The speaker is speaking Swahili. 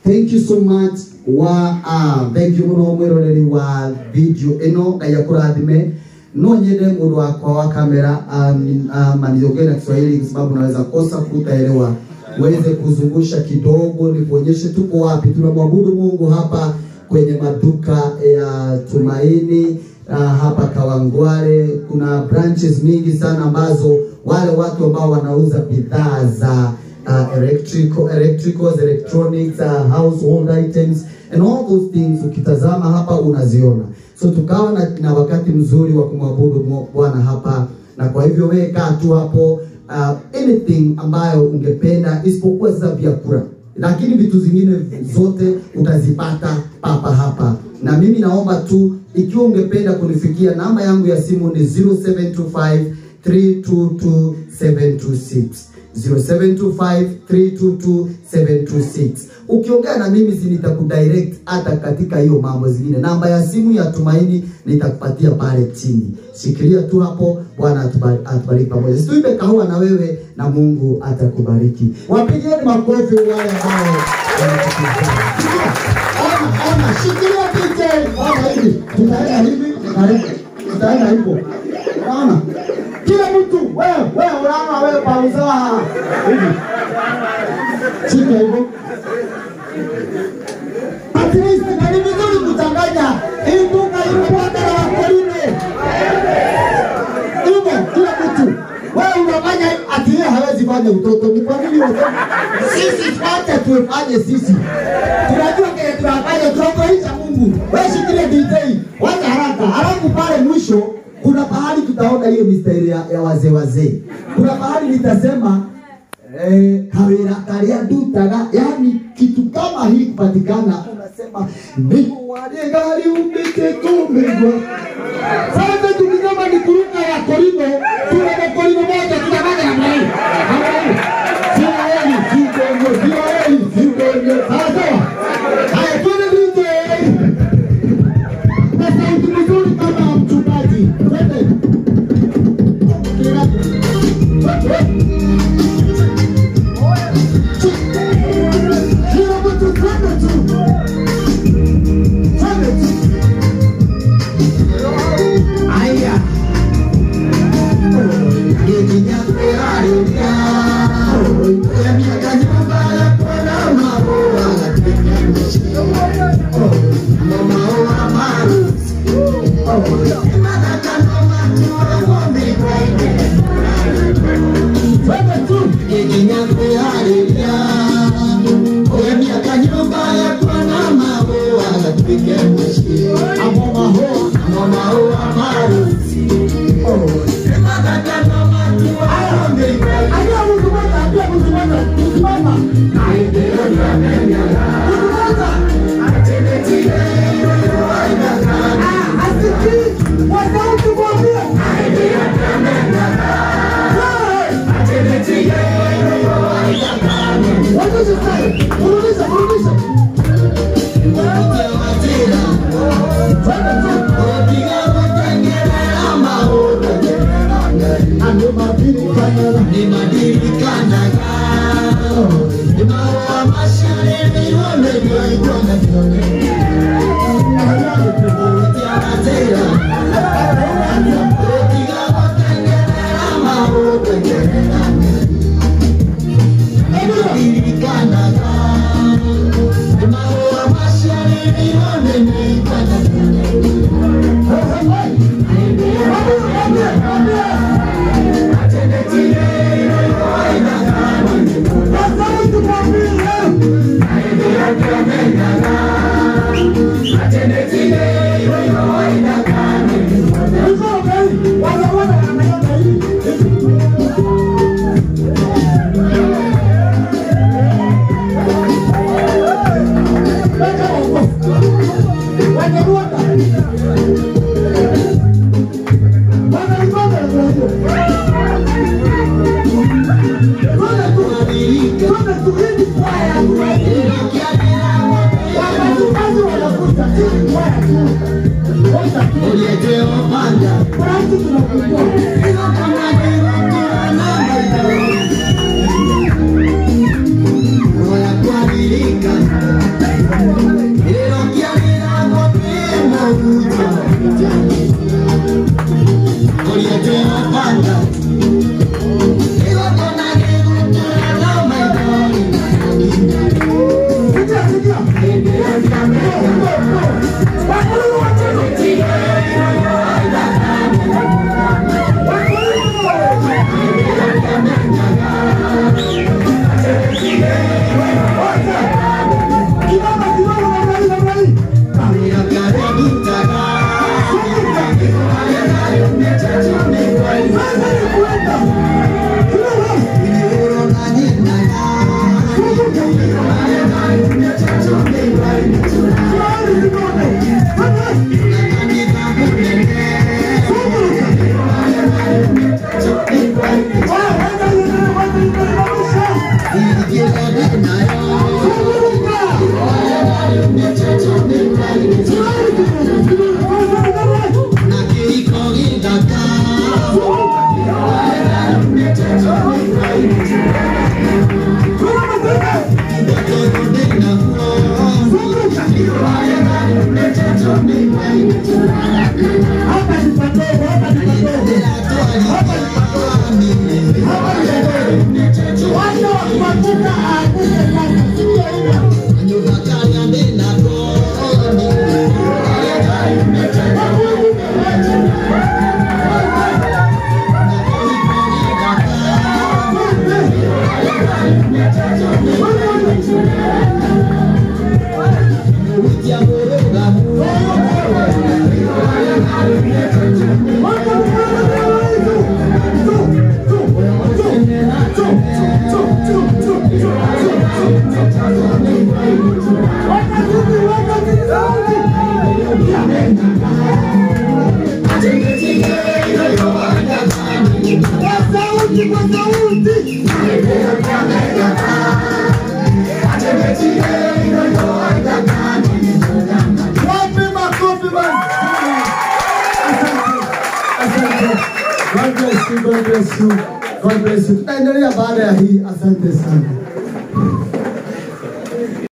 Thank you so much. Wa thank you muno mwiroreri wa video eno Ngai akurathime. No nyende mundu wakwa wa kamera maniongee na Kiswahili kwa sababu naweza kosa kutaelewa. Uweze kuzungusha kidogo nikuonyeshe tuko wapi. Tunamwabudu Mungu hapa kwenye maduka ya Tumaini hapa Kawangware. Kuna branches mingi sana ambazo wale watu ambao wanauza bidhaa za electricals, electronics, household items and all those things ukitazama hapa unaziona. So tukawa na wakati mzuri wa kumwabudu Bwana hapa, na kwa hivyo wewe kaa tu hapo, anything ambayo ungependa isipokuwa sasa vyakula, lakini vitu zingine zote utazipata papa hapa. Na mimi naomba tu ikiwa ungependa kunifikia, namba yangu ya simu ni 0725 322 726. 0725 322 726. Ukiongea na mimi si nitakudirect hata katika hiyo mambo zingine. Namba ya simu ya Tumaini nitakupatia pale chini. Shikilia tu hapo, Bwana atubariki pamoja. Situibe kahawa na wewe na Mungu atakubariki. Wapigieni makofi wale ambao wanatusikiliza. Ona, shikilia DJ. Ona hivi. Tutaenda hivi, tutaenda hivyo. Unaona? Kila mtu, wewe unaona wewe pauza hivi. Shika hivyo. At least na ni vizuri kuchanganya. Hii duka iko na wakorine. Hivyo kila mtu. Wewe unafanya ati yeye hawezi fanya utoto. Ni kwa nini utoto? Sisi tuache tufanye sisi. Tunajua kile tunafanya, tunafurahisha Mungu. Wewe shikilia DJ. Wacha haraka. Halafu pale mwisho kuna pahali tutaona hiyo mistari ya wazee wazee. Kuna pahali nitasema kawira karia dutaga, yani kitu kama hii kupatikana unasema mbingu wale gari umbike tumegwa. Sasa tukisema ni kuruka ya Korino, tuna na Korino moja tunafanya namna hii. Sio heli, sio heli, sio heli. Sawa sawa. Haya twende DJ. Na sauti nzuri kama mchungaji. Twende. Kila mtu twende tu. Twende tu. Aya. Thank you. God bless you. God bless you. God bless you. Tutaendelea baada ya hii. Asante sana.